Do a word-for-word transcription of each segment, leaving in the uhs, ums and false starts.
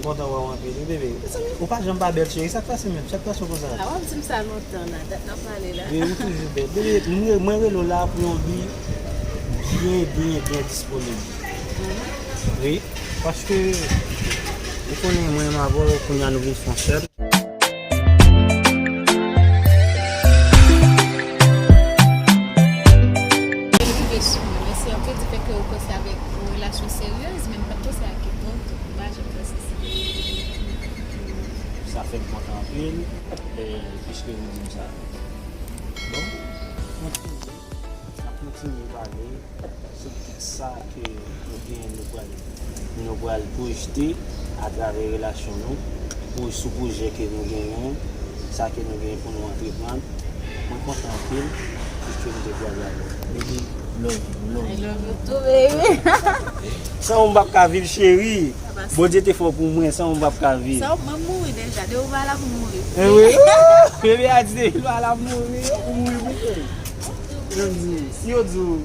Kontan wè w anpil, wi, bebe. Mezanmi, ou pa janm pa bèl, cheri. Sa k pase menm? Sa k pase w konsa? A, w ap di m sa lontan la, dat n ap pale la. Wi, ou toujou bèl. Bebe, mwen, mwen rele w la pou yon bi byen, byen, byen disponib. Wi, paske ou konnen mwen menm avè w, kounye a nou vin fè yon sèl. Li rive sou mwen. Mèsi anpil difèt ke ou panse avèk yon relasyon seryez, men m pa t panse ak yon tonton. M pa janm panse sa. Sa fè m kontan anpil, e, piske ou di m sa. Bon, kontinye. N ap kontinye pale sou tout sa ke nou genyen, nou pral, nou pral pwojte atravè relasyon nou, pou, sou pwojè ke nou genyen, sa ke nou genyen pou nou antreprann. Mwen kontan anpil, piske m te pral avè w. Baby, love you, love you. I love you too, baby. San ou m p ap ka viv, cheri. Bondye te fè w pou mwen, san ou m p ap ka viv. Sa w, mwen mouri deja, depi w pa la pou mouri. E wi. Bebe a di depi l pa la pou mouri, ou mouri pou mwen. Yo di, si yo di w,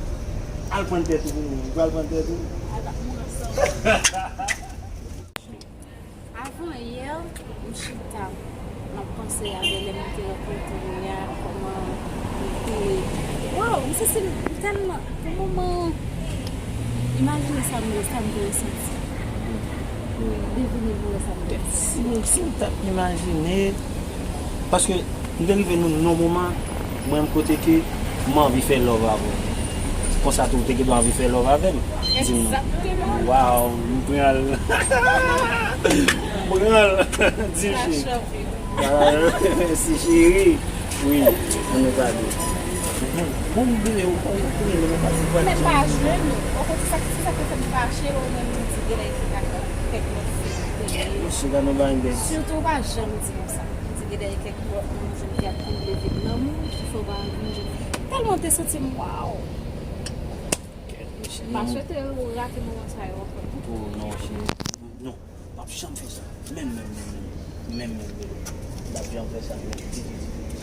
al pran tèt ou pou mwen, ou pral pran tèt ou? Al ak mwen ansanm. Avan yè, m chita, m ap panse avè lè m te rankontre w la, kòman m te, waw, m santi m tèlman, pou moman, imajine sa m, sa m te resanti. Devine pou wè sa m te resanti. Si, si m t ap imajine, paske m te rive nan yon moman, mwen menm kote ke m anvi fè love avè w. Konsa tou, ou te gen dwa anvi fè love avè m. Di m, egzakteman. Waw, m pran l. M pran l. Di m, cheri. Ah, mèsi, cheri. Wi, ann nou pale. Bon, m bliye, ou konnen, ou konnen, lè mwen pase vwa. Men pa jwenn ou. Ou konn se sa, se sa k fè m fache, ou menm ou di gen lè ki ta kèk lòt fi. Mesye, gade yon bagay bèt. Sitou ou pa janm di m sa. Ou di gen lè kèk lòt moun jwenn ki ap konble vide nan moun, ki fè w pa anvi jwenn. Tèlman w te santi m, waw. Kèt, mesye, non. M pa swete ou rate moman sa yo ankò, non. Oh, non, cheri. Non. M p ap janm fè sa. Menm, menm, menm, menm. Menm, menm, menm. M p ap janm fè sa, menm. Di m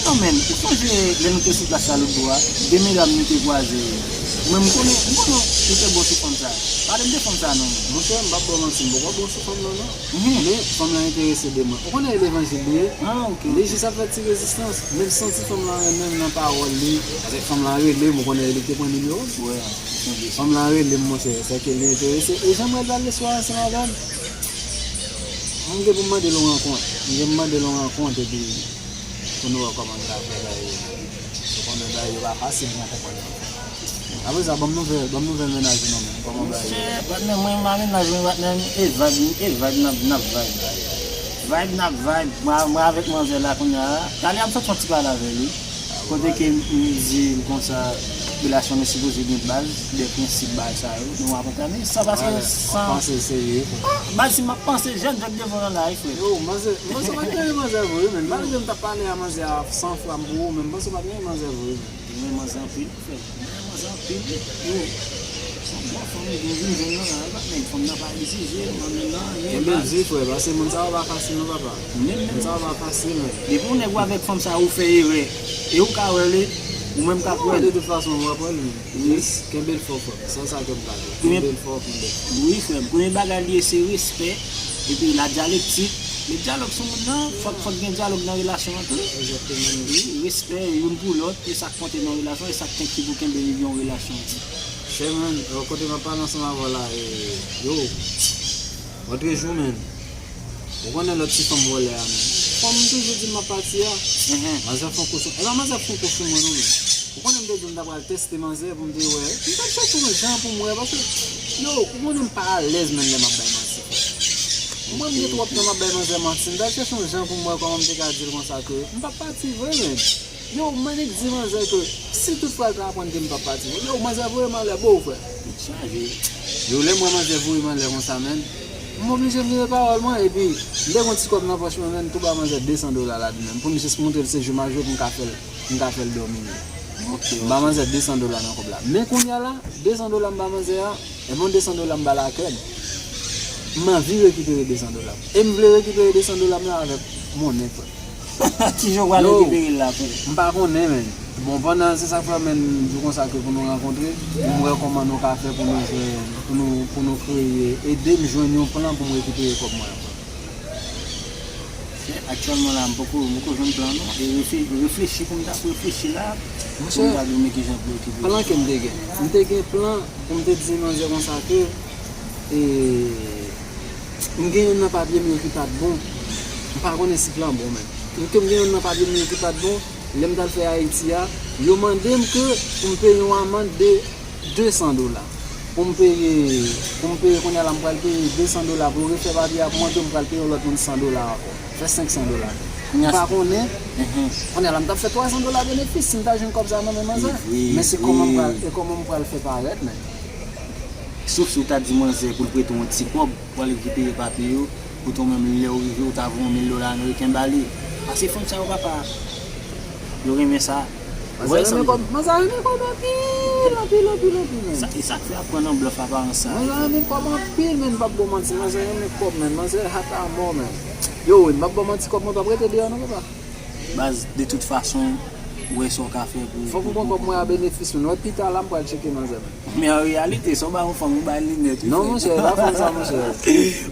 non, menn, ou sonje lè nou te sou plas la lòt bò a, de medam nou te kwaze yo. Mwen, m konnen, m konnen ou te bon sou fanm sa. Pale m de fanm sa non, menn. Monchè, m p ap ba w manti, m poko bon sou fanm nan, non. Mhm. Men, fanm lan enterese de mwen. Ou konnen e levanjil li ye? Ah, ok, ok. Li jis ap fè ti rezistans. Men m santi fanm lan renmen m nan pawòl li. Paske fanm lan rele m, ou konnen li te pran nimewo m. Wè, m sonje sa. Fanm lan rele m, monchè, sèke li enterese. E jan m wè l pral le swa ansanm avè m. Mwen, m gen pou m mande l yon rankont. M gen pou m mande l yon rankont epi pou nou wè kòman nou ka fè bagay yo. Ou konnen bagay yo pa fasil nan tèt mwen. Apre sa, ban m nouvèl, ban m nouvèl mennaj ou non, menn. Kòman bagay yo? Monchè, patnè, mwen pa mennaj mwen, patnè, e vibe, e vibe n ap, n ap vibe. Vibe n ap vibe. Mwen, mwen avèk manzè la kounye a. Talè a m sot fè yon ti pale avè li. Kote ke m di l konsa, relasyon nou sipoze gen baz, de prensip baz sa yo, nou ap antann sa paske san. Panse serye, frè. Ah, baz, si m ap panse, jèn jèn devan nan live, frè. Yo, manzè, manzè pa gen manzè vre, menn. Malgre m t ap pale a manzè a san fwa m pou ou, men m panse w pa gen manzè vre, menn. Mwen manzè anpil, frè. Mwen manzè anpil, yo. Son bon fanm, gen vin jwenn nan, nan, nan, nèg fanm nan pa egzije, manmi nan, anyen. Kenbe l di, frè, paske moun sa yo pa fasil non, papa. Menm, menm. Moun sa yo pa fasil, menn. Depi yon nèg ou avèk fanm sa, ou fè erè. E ou ka wè li, ou menm k ap wè li. De tout fason, w ap wè li, menn. Wi. Yes, kenbe l fò, frè. Se sa ke m ka di. Kenbe l fò, kenbe l fò. Wi, frè m. Premye bagay li ye, se respè. Epi la dyalektik. Men dyalòg sou moun nan, fòk, fòk gen dyalòg nan relasyon an tou. Egzakteman. Wi, respè youn pou lòt, e sa k konte nan relasyon, e sa k kenbe pou kenbe yon relasyon. Chè, menn, kote m ap pale ansanm avè w la, e, yo, lòtrejou, menn, ou konnen lòt ti fanm vòlè a, menn. Fanm m toujou di m ap pati a. Mhm. Manzè fè yon kou sou, e pa manzè fè yon kou sou mwen, non, menn. Ou konnen m te di w m ta pral teste manzè pou m te wè. M t ap chèche yon jan pou m wè, paske, yo, ou konnen m pa alèz, menn, lè m ap bay manti, frè. Mwen, m gen twòp tan m ap bay manzè manti. M t ap chèche yon jan pou m wè kòman m te ka di l konsa ke m p ap pati vre, menn. Yo, m annik di manzè ke si tout fwa l ta aprann ke m p ap pati vre, yo, manzè voye m anlè, bo, frè. Tèt chaje. Yo, lè m wè manzè voye m anlè konsa, menn, m oblije m vire pawòl mwen, epi m te gen yon ti kòb nan pòch mwen, menn, tou ba manzè de san dola ladan l, menn, pou m jis montre l se jou m a jwe pou m ka fè l, pou m ka fè l dòmi. M ba manzè de san dola nan kòb la. Men kounye a la, de san dola m ba manzè a, e bon de san dola m ba l a krèd. M anvi rekipere de san dola m. E m vle rekipere de san dola m nan avèk monnen, frè. Kijan w pral rekipere l la, frè? M pa konnen, men. Bon, pandan se sa k fè, men, m di w konsa ke pou nou rankontre, pou m wè kòman nou ka fè pou nou jwenn, pou nou, pou nou kreye, ede m jwenn yon plan pou m rekipere kòb mwen an. Aktyèlman la, m poko, m poko jwenn plan non. E refle-, reflechi pou m t ap reflechi la, pou m ta di w men kijan pou okipe. Plan ke m te gen. M te gen plan pou m te di manzè konsa ke, e, m gen youn nan papye m yo ki pa t bon. M pa konnen si plan bon, men. M ke m gen youn nan papye m yo ki pa t bon, lè m t al fè Ayiti a, yo mande m ke pou m peye yon amann de de san dola. Pou m peye, pou m peye, kounye a la, m pral peye de san dola pou yo refè papye a pou mwen, tou m pral peye yon lòt moun san dola ankò. Fè senk san dola. M pa konnen. Kounye a la, m t ap fè twa san dola benefis si m ta jwenn kòb sa nan men manzè. Men se kòman m pral, e kòman m pral fè parèt, men. Sof si w ta di manzè pou l prete w yon ti kòb pou al rekipere papye yo, kote w menm lè w rive, w ta voye yon mil dola ameriken ba li. Pase fanm sa yo, papa. Yo renmen sa. Manzè renmen kòb, manzè renmen kòb anpil, anpil, anpil, anpil, men. Sa, e sa k fè aprann nan blòf aparans sa. Manzè renmen kòb anpil, men, m p ap ba w manti, manzè renmen kòb, men, manzè hat amò, men. Yo, wi, m p ap ba w manti, kòb mwen p ap rete deyò non, papa. Baz, de tout fason, ou wè sa w ka fè pou. Fòk m pran kòb mwen a benefis, men. Wè pita la, m pral tcheke manzè, men. Men an reyalite, si w ba yon fanm, ou ba l linèt, wi, frè. Non, monchè, e pa fanm sa, monchè.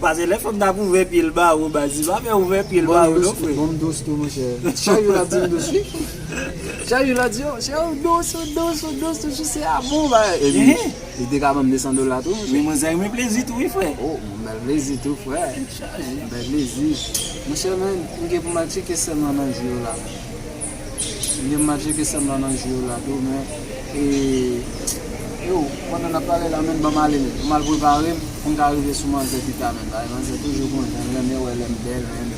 Paske lè fanm t ap ouvè pye l ba ou, baz, li pa fè ouvè pye l ba ou, non, frè. Bon, m dous tou, monchè. Chak jou l ap di m dous, wi. Chak jou l ap di, oh, cheri, ou dous, ou dous, ou dous, toujou se amou, ba. Epi, li te ka ban m de san dola tou, monchè. Men manzè renmen plezi tou, wi, frè. Oh, m ba l plezi tou, frè. Chaje. M ba l plezi. Monchè, men, m gen pou m al tcheke sè m nan nan jou yo la. M gen pou m al tcheke sè m nan nan jou yo la tou, men, e, yo, pandan n ap pale la, men, ban m ale, men, ban m al prepare m pou m ka rive sou manzè pita, men, paske manzè toujou kontan, l renmen wè lè m bèl, men,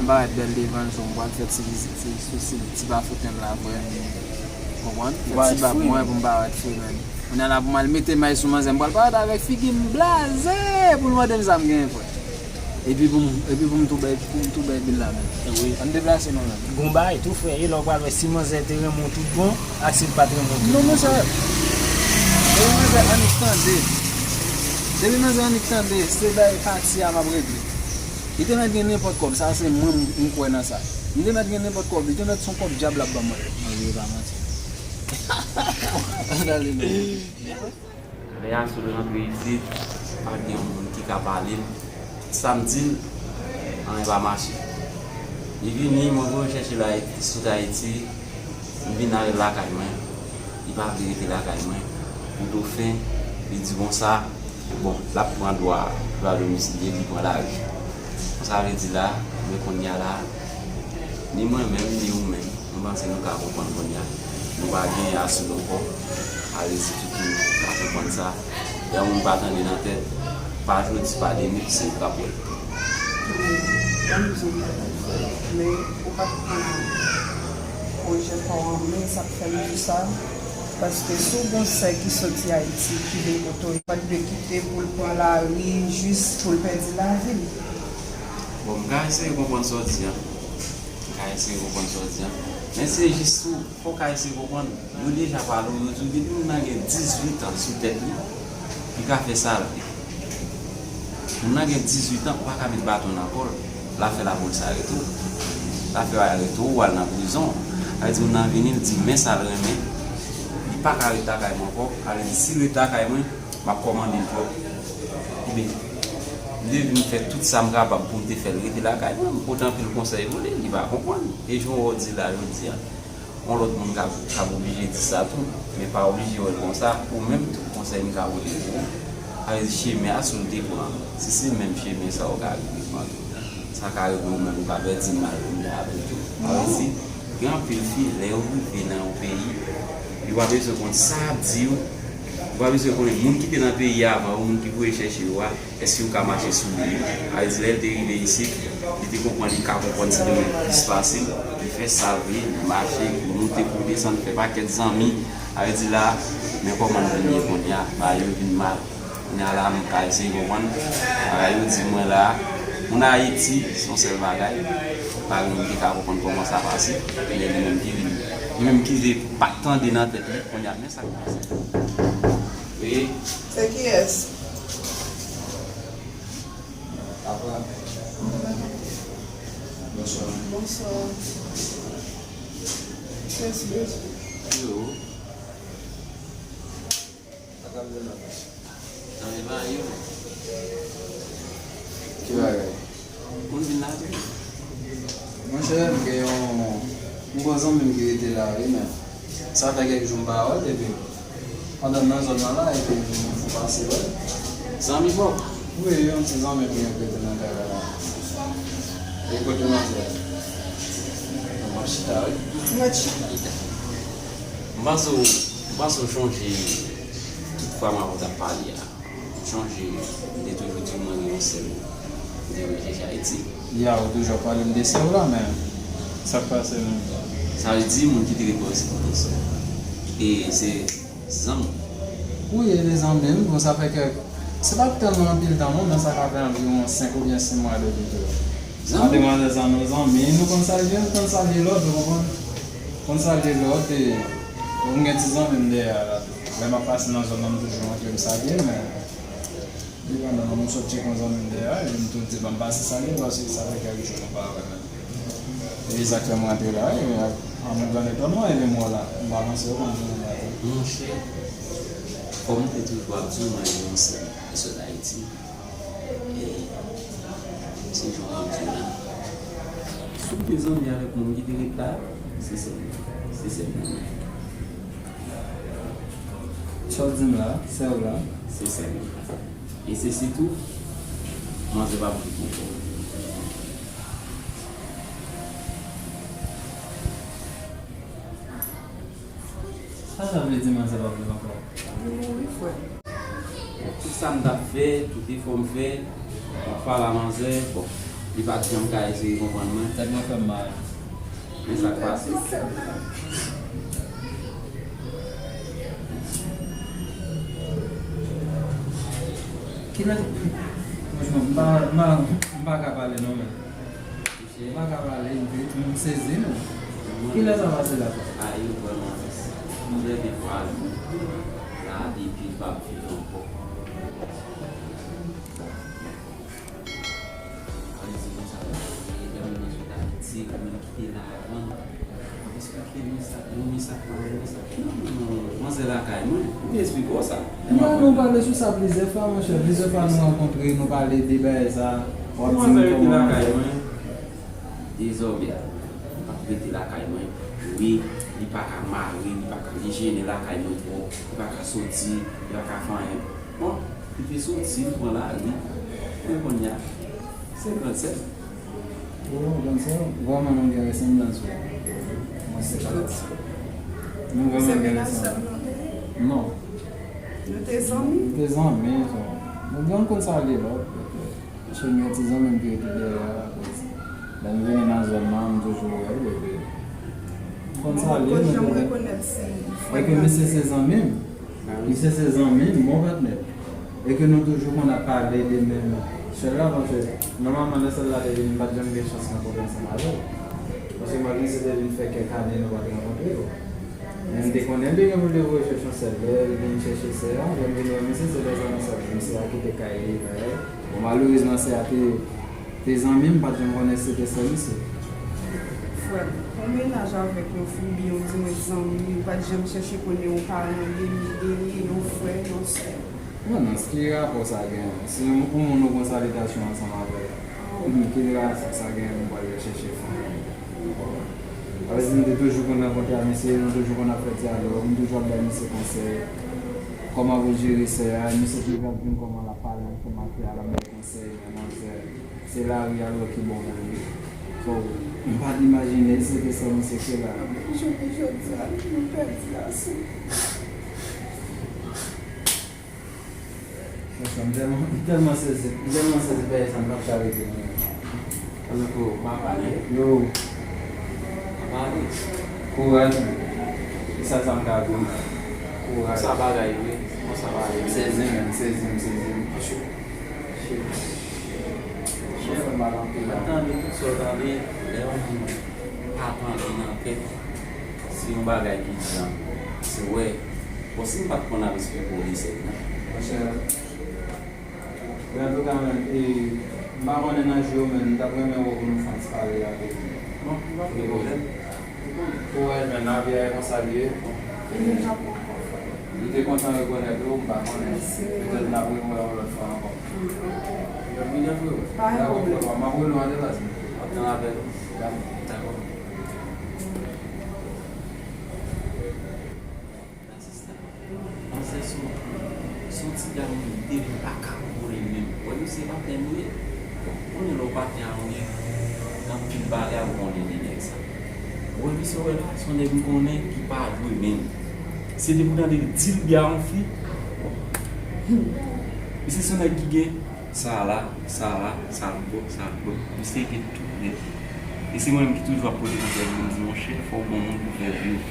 m parèt bèl devan l, so m pral fè ti vizit, ti, ti, ti, ti bafouken m la, frè. Konprann? Fè ti bab mwen pou m parèt fre, men. Kounye a la pou m al mete may sou manzè, m pral parèt avèk figi m blaze pou l mande m sa m genyen, frè. Epi pou m, epi pou m tou bay, pou m tou bay bil la, men. Wi. Ann deplase non, men. Gon bagay tou, frè, e lè w pral wè si manzè te renmen w tout bon, ak si l pa t renmen w tout bon. Non, monchè. Depi manzè annik tande. Depi manzè annik tande, se bay pati a m ap regle. Li te mèt gen nenpòt kòb, sa se mwen m, m kwè nan sa. Li te mèt gen nenpòt kòb, li te mèt se yon kòb dyab l ap ban mwen. Ann rele pa manti. Ann ale non. Lè Asou rantre isit, pa t gen yon moun ki ka pale l. Sa m di l, anyen pa mache. Li vini, mwen voye chèche l sot Ayiti, m vin al lakay mwen. Li pa vle rete lakay mwen. Pou Dofen, li di konsa, bon, l ap pran dwa, dwa domisilye, li pran lari. Sa vle di la, men kounye a la, ni mwen menm, ni ou menm, mwen panse nou ka konprann kounye a. Nou pa gen Asou ankò. Alezi tout moun ka konprann sa. Lè yon moun pa tande nan tèt, pa jodi, pa demen, se ou k ap wè l. Ban m di w bagay, frè, men ou pa t pran pwojè pa w an men, sa k fè m di w sa, paske si w gon sè ki soti Ayiti, ki vin kote w, pa t dwe kite pou l pran lari jis pou l pèdi lavi l. Bon, m ka eseye konprann sa w di a. M ka eseye konprann sa w di a. Men se jis sou, fò w ka eseye konprann. Yo deja pale w, yo di w depi moun nan gen dizuit an sou tèt li, li ka fè sa l vle. Moun nan gen dizuit an, ou pa ka met baton nan kò l, l ap fè lapolis arete w. L ap fè yo arete w, ou al nan prizon. Sa vle di moun nan vini, l di men sa l renmen, li pa ka ret lakay mwen ankò. Sa vle di si l ret lakay mwen, m ap kòmande l twòp. Ebyen, m te vin fè tout sa m kapab pou m te fè l rete lakay mwen, m pote anpil konsèy pou li, li pa konprann. E jan w di la jodi a, yon lòt moun k ap, k ap oblije di sa tou, men pa oblije wè l konsa, ou menm tou konsèy m ka pote pou ou. Sa vle di chemen a si w te pran, si se menm chemen sa w ka rive pran tou. Sa ka rive ou menm ou ka pèdi mal ou menm avè l tou. Sa vle di, gen anpil fi, lè yo rive nan yon peyi, yo pa bezwen konn sa y ap di yo, yo pa bezwen konnen moun ki te nan peyi a avan yo, moun ki voye chèche yo a, èske yo ka mache sou li. Sa vle di, lè l te rive isit, li te konprann, li ka konprann se de moun plis fasil, li fè sa l vle, li mache, li moute, li desann, li fè pakèt zanmi. Sa vle di la, men kòman l vin ye kounye a, bagay yo vin mal. Kounye a la, m ka eseye konprann. Bagay yo di mwen la, moun Ayiti, se yon sèl bagay. Pa gen moun ki ka konprann kòman sa pase. Men li menm ki vini. Menm ki te pa t tande nan tèt li, kounye a, men sa k pase. Wi. Se kiyès? Apa. Bonswa. Bonswa. Kiyès li? Yo. Sa k ap di la? Nan men mari w. Ki bagay? Moun vin la tou. Monchè, m gen yon, yon bon zanmi m ki rete la, wi, men sa fè kèk jou m pa wè l, epi pandan m nan zòn nan la, epi m fou pase wè l. Zanmi pa w? Wi, yon ti zanmi m ki rete nan kay la. E kote manzè? M ap chita, wi. M ap chita. M panse w, m panse w chonje tout fwa m avè w t ap pale a. M chonje, m te toujou di w mwen gen yon sè m, m te recheche Ayiti. Ya, ou toujou ap pale m de sè w la, men sa k pase menm? Sa vle di moun ki te ret bò se pote sè w. E se zanmi w. Wi, e de zanmi m, bon, sa fè kèk, se pa tèlman anpil tan non, men sa ka fè anviwon senk oubyen sis mwa depi tou. Zanmi? Madanm sa nou zanmi, nou konn salye, nou konn salye lòt, ou konprann? Konn salye lòt, e m gen ti zanmi m dèyè a la tou. Lè m ap pase nan zòn nan, m toujou antre, m salye l, men depandan, m sot tcheke yon zanmi m dèyè a, e m tou di, "Ban m pase salye l," paske sa fè kèk jou nou pa wè menm. E sa k fè m rantre la, e ak, ak yon grann etònman, epi m wè w la, m pa panse w konn zanmi m la tou. Monchè, kòm m te toujou ap di w, mwen gen yon sè m ki sot Ayiti. E se jan w ap di w la. Si w te zanmi avèk moun ki te ret la, se sè m, se sè m nan men. Sa w di m la, sè w la? Se sè m. E se sitou, manzè p ap viv ankò. Sa sa vle di manzè p ap viv ankò? Li mouri, frè. Tout sa m t ap fè, tout efò m fè, m ap pale a manzè, bon, li pa t janm ka eseye konprann mwen. Tèt mwen fè m mal. Men sa k pase. Kilè, franchman, m pa, m pa, m pa ka pale non, men. Monchè. M pa ka pale, m, m sezi, non. Kilè sa pase la? A, yo vrèman tris. Mwen gen twa jou la depi l p ap viv ankò. Sa vle di konsa, lè m nan sot Ayiti, mwen kite la avan, m ap esplike mwen sa, mwen sa, mwen sa. Non, non, non, manzè lakay mwen, m te esplike w sa. Non, nou pale sou sa plizyè fwa, monchè. Plizyè fwa nou rankontre, nou pale de bagay sa. W ap di m kòman manzè rete lakay mwen. Dezòmè, l ap rete lakay mwen. Wi, li pa ka mare, li pa ka, li jennen lakay mwen twòp, li pa ka soti, li pa ka fè anyen. Bon, li te soti, li pran lari. Men kounye a, senkantsèt. Ou senkantsèt? Vrèman, nou gen resanblans, wi. Mwen senkantsèt. Nou vrèman gen resanblans. Non. Nou te zanmi? Nou te zanmi, tou. Nou gen konn sa li lòt. Paske m gen ti zanmi m ki rete dèyè a, akoz lè m vini nan zòn nan, m toujou wè l, epi m konn salye l, nou toujou. Epi misye se zanmi m. Misye se zanmi m, bon patnè. Epi nou toujou konn ap pale de menm sèl la, paske nòmalman lè sèl la te vini, m pa t janm gen chans rankontre ansanm avè l. Paske malgre se te vin fè kèk ane nou pa t rankontre. Men m te konnen l te gen pou l te voye chèche yon sè. Lè l vin chèche sè a, lè m vin wè misye, se lè sa misye a kite kay li, bagay. Bon, malerezman, sè a te, te zanmi m, m pa t janm konnen se te sè misye. Frè m, yon mennaj avèk yon fi, oubyen w di mwen zanmi, ou pa t janm chèche konnen yon paran de li, de li, yon frè, yon sè. Bon, nan ki rapò sa gen? Si yon, yon moun ou pran salitasyon ansanm avè l, hmm, ki rapò sa gen pou m pral chèche fanmi? Sa vle di, m te toujou konn rankontre ak misye, nou toujou konn ap fè dyalòg, m toujou ap bay misye konsèy. Kòman pou jere sè a, misye ki vin kòman l ap pale ansanm ak fi a, l ap bay konsèy, men manzè, se lari a lòt ki bon pou li. So, m pa t imajine se te sè misye ki la. Jodi, jodi a, nou pèdi gason. Franchman, m tèlman, m tèlman sezi, m tèlman sezi, bagay sa m p ap ka rete, mwen. Tankou, m ap ale. Yo. M ap ale. Kouraj, men. Se sèl sa m ka di w. Kouraj. Konsa bagay ye, konsa bagay ye. M sezi, men, m sezi, m sezi. Shit. Shit. Shit. Mwen tande tout sa w tande, lè yon moun pa tande nan tèt, Se yon bagay ki di ankò. Se wè. Bon, si m pa t konn ap esplike w de sèk nan. Monchè, men antouka, men, e, m pa konnen nan jou yo, men m t ap renmen wè w pou nou fè yon ti pale avè w. Bon, pa gen pwoblèm. Ou wè, men, lavi a e konsa l ye. Li te kontan rekonèt ou, m pa konnen. Petèt n ap rewè yon lòt fwa ankò. Yo, m gen frè. Pa gen pwoblèm. M ap rele w andevan. M ap tann apèl ou. Dakò. Asistan. Manzè se yon, se yon ti dam li te vin pa ka konnen menm. Wè misye patnè m li ye. Konnen lè w patnè a w ye, gen anpil bagay ou konnen de nèg sa. Wè misye wè la, se yon nèg m konnen ki pa jwe menm. Se depi w tande l di l byen a yon fi. Misye se yon nèg ki gen sa la, sa la, sa l bon, sa l bon. Misye gen tout nèt. E se mwen menm ki toujou ap pote konsèy pou m di, monchè, fò w bon moun pou fè vi w.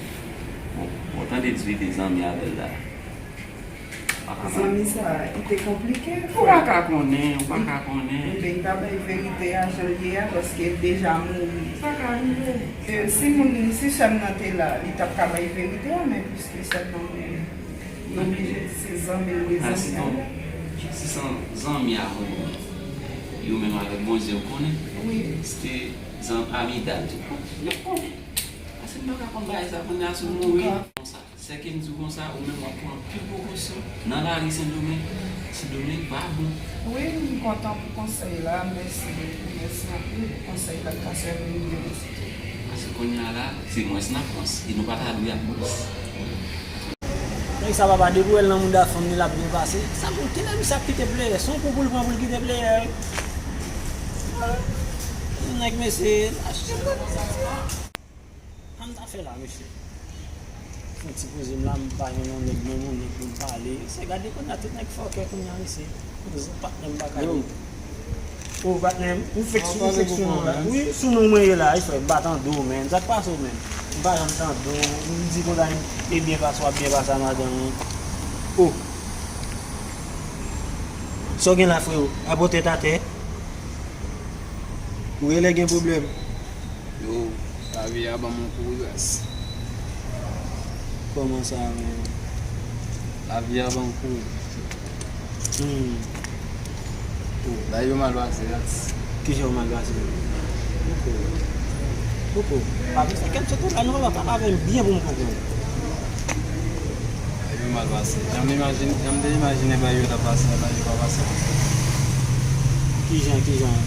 Bon, bon, tande di te zanmi avè l la. Zanmi sa, li te konplike, frè. Ou pa ka konnen, ou pa ka konnen. Ebyen, m ta bay verite a jan l ye a, paske l deja mouri. Sa ka rive. E, si moun, si sè m nan te la, li t ap ka bay verite a, men piske sè m nan mouri, li oblije di se zanmi l, li zanmi a. Asistan, si se zanmi a mouri, yo menm avèk Bondye, yo konnen. Wi. Se te zanmi, amidad. Yo konnen. Paske m pa ka konn bagay sa, kounye a si w mouri. Konsa. Sè ke m di w konsa, ou menm w ap pran anpil prekosyon nan lari Sendomeng. Sendomeng pa bon. Wi, m kontan pou konsèy la. Mèsi, mèsi anpil pou konsèy la, l ka sèvi m byen. Paske kounye a la, se mwens n ap mwens. E nou pa ta dwe ap mwens. Nèg sa papa, depi w wè l nan mouda fanm li, l ap byen pase. Sa pou kilè misye ap kite pleyè? Se yon kou pou l pran pou l kite pleyè, wi. Nèg mesye, achte dlo nan soti a. Sa m ta fè la, mesye? Fè yon ti poze m la, m pa jwenn yon nèg, menm yon nèg pou m pale. Se gade kounye a, tout nèg fòkè kounye a, mesye. Poze patnè m pa ka. Yo. O, patnè m, ou fèk, ou fèk sou non la. Wi, sou non mwen ye la, wi, frè, m pa tande w, menm. Sa k pase w, menm? M pa janm tande w. M di konsa, e byen pase w ap byen pase a madanm ou. O. Sa w gen la, freo? A pran tèt atè. Ou genlè gen pwoblèm. Yo, lavi a ban m yon kou wi gras. Kòman sa menm? Lavi a ban m kou. Hmm. Oh, bagay yo mal pase, gras. Kijan yo mal pase? Poko. Poko. Pa bezwen kèm se tou la, non, la, pale avè m byen pou m konprann. Bagay yo mal pase. Jan m imajine, jan m te imajine bagay yo t ap pase, bagay yo pa pase konsa. Kijan, kijan?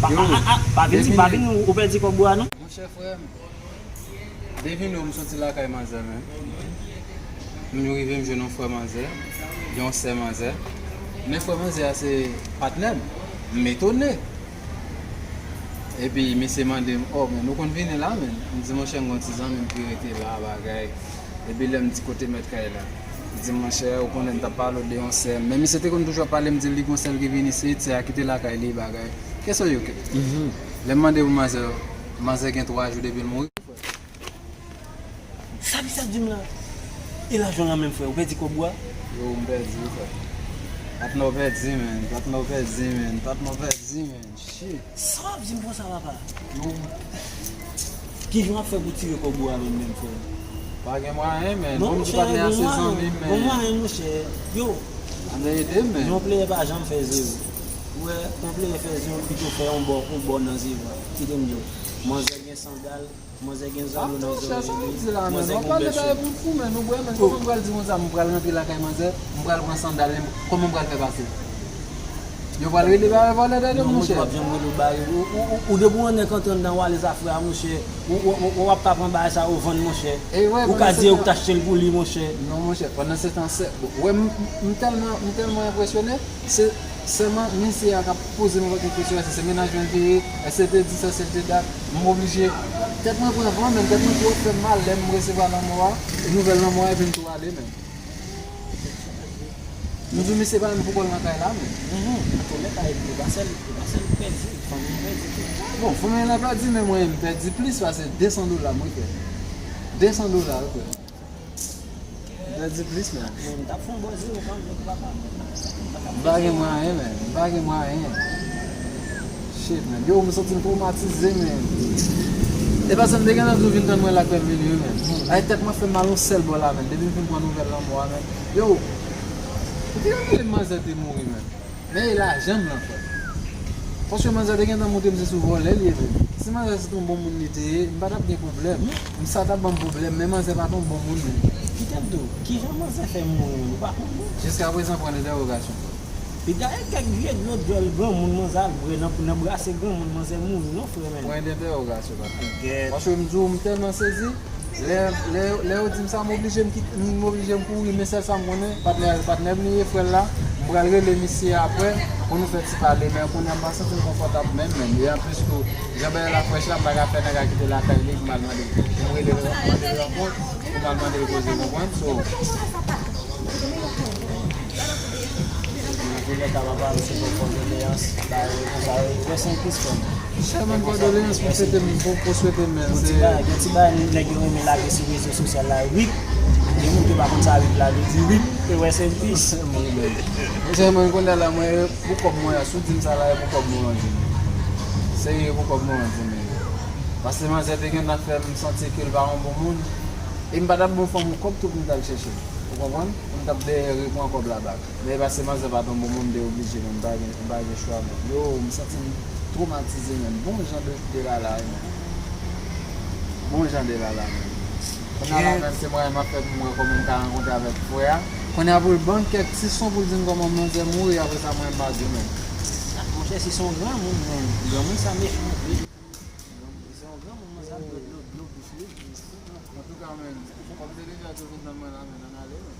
Pa, yo, a, a, a, pa vin di, pa vin ou, ou pèdi kòb ou a, non? Monchè frè m, devine w, m soti lakay manzè menm. M rive m jwenn yon frè manzè, gen yon sè manzè. Men frè manzè a se patnè m. M etone. Epi misye mande m, "Oh, men nou konn vini la, men?" M di, "Monchè, m gon ti zanmi m ki rete la, bagay." Epi lè m di kote mèt kay la, li di m, "Monchè, ou konnen m t ap pale w de yon sè m." Men misye te konn toujou ap pale m, di l li gon sè l ki vini isit, sè a kite lakay li, bagay. Kèso yo ke? Lè m mande pou manzè, manzè gen twa jou depi l mouri. Sa misye ap di m la? E lajan w lan menm, frè, ou pèdi kòb ou a? Yo, m pèdi wi, frè. Patnè w pèdi, men. Patnè w pèdi, men. Patnè w pèdi, men. Shit. Sa w ap di m konsa, papa? Yo. Kijan w ap fè pou tire kòb ou a menm, menm, frè? Pa gen mwayen, men. Non, monchè, patnè a se zanmi m, men. Bon mwayen, monchè. Yo. Patnè ede m, men. Yon pleyè pa janm fè zewo. Ou wè, yon pleyè fè zewo, pito fè yon bò, yon bò nan zewo a. Kite m di w. Manzè gen sandal, manzè gen zanno nan zòrèy li, manzè gen yon bèl chen. Ou pale bagay pou fou, men. Ou wè, men, kòman m pral di konsa, m pral rantre lakay manzè, m pral pran sandal li, kòman m pral fè pase? Yo pral rele bagay vòlè dèyè m, monchè. Ou ap janm rele w bagay. Ou, ou, ou, ou depi w annik antre anndan w ale zafè a, monchè. Ou, ou, ou, ou ap ka pran bagay sa yo vann, monchè. Ou ka di yo k t achte l pou li, monchè. Non, monchè, pandan se tan, se, bon, ou wè, m, m, m tèlman, m tèlman enpresyone, se sèlman misye a k ap poze m nenpòt kèk kesyon, èske se mennaj mwen l te ye, èske se te di sa, èske se te dat, m oblije, tèt mwen pran van, men tèt mwen twò fè m mal lè m resevwa lanmò a, nouvèl lanmò a, epi m tou ale, men. M di misye pa menm pou kò l nan kay la, men. Antouka, e pa sèl, e pa sèl ou pèdi, fanmi w pèdi tou. Bon, fanmi la pèdi, men mwen, m pèdi plis pase de san dola, mwen, frè. De san dola, wi, frè. M pèdi plis, men. Men m t ap fè yon bò zewo kanmenm, papa. M pa gen mwayen, men. M pa gen mwayen. Shit, men. Yo, m santi m twomatize, men. E paske m te gentan di w vin tann mwen la k fè m vini wi, men. Ay, tèt mwen fè m mal yon sèl bò la, men. Depi m fin pran nouvèl lanmò a, men. Yo, ou te ka rele m manzè te mouri, men. Men e lajan m lan fè. Paske manzè te gentan montre m se sou vòlè li ye, men. Si manzè se t yon bon moun li te ye, m pa t ap gen pwoblèm. M sa t ap ban m pwoblèm, men manzè pa t yon bon moun, men. Kite m di w, kijan manzè fè mouri, men? Ou pa konn, non? Jiskaprezan, pwen dentèwogasyon. Piga e kèk vye dlo dyòl granmoun manzè al bwè nan, nan brase granmoun manzè mouri non, frè, men. Pwen dentèwogasyon, patnè. Gèt. Paske m di w, m tèlman sezi. Lè, lè, lè yo di m sa, m oblije m kit-, m oblije m kouri, men sèl sa m konnen, patnè, patnè m li ye, frè l la, m pral rele misye apre pou nou fè ti pale, men kounye a m pa santi m konfòtab menm, menm. E anplis tou, jan bagay la frèch la, m pa ka fè nèg la kite lakay li pou m al mande, pou m rele, mande rankont, pou m al mande l koze, konprann? So, Mwen te gentan pa pale sou fòk kondoleyans, ba yo konsa yo, rest in peace, frè m. Sèlman kondoleyans pou swete m, pou, pou swete m, men yon ti bagay, yon ti bagay nèg yo renmen lage sou rezo sosyal la, rip. Gen moun ki pa konn sa rip la vle di, rip, e rest in peace. Mwen menm. Mesye, mwen kounye a la, mwen, pou kòb mwen an, si w di m sa la, e pou kòb mwen an, di m. Serye, pou kòb mwen an, di m. Paske manzè te gentan fè m santi ke l pa yon bon moun. E m pa t ap ba yon fanm yon kòb tou pou m t al chèche l. Ou konprann? Pou m t ap dèyè repran kòb la bak. Men e paske manzè pa t yon bon moun, m te oblije, men m pa gen, m pa gen chwa, men. Yo, m santi m twomatize, men. Bon jan de, de lala, wi, men. Bon jan de lala, men. Kounye a la, men, se mwen m ap fè pou m wè kòman m ka rankontre avèk frè a. Kounye a pou l ban m kèk ti son pou l di m kòman manzè mouri, apre sa, mwen m pa di w, men. Monchè, si se yon granmoun, men, granmoun sa mechan anpil. Se yon granmoun, manzè ap dlo, dlo, dlo bouch li. Antouka, men, kòm se deja tou vin nan mwen la, men, ann ale, men.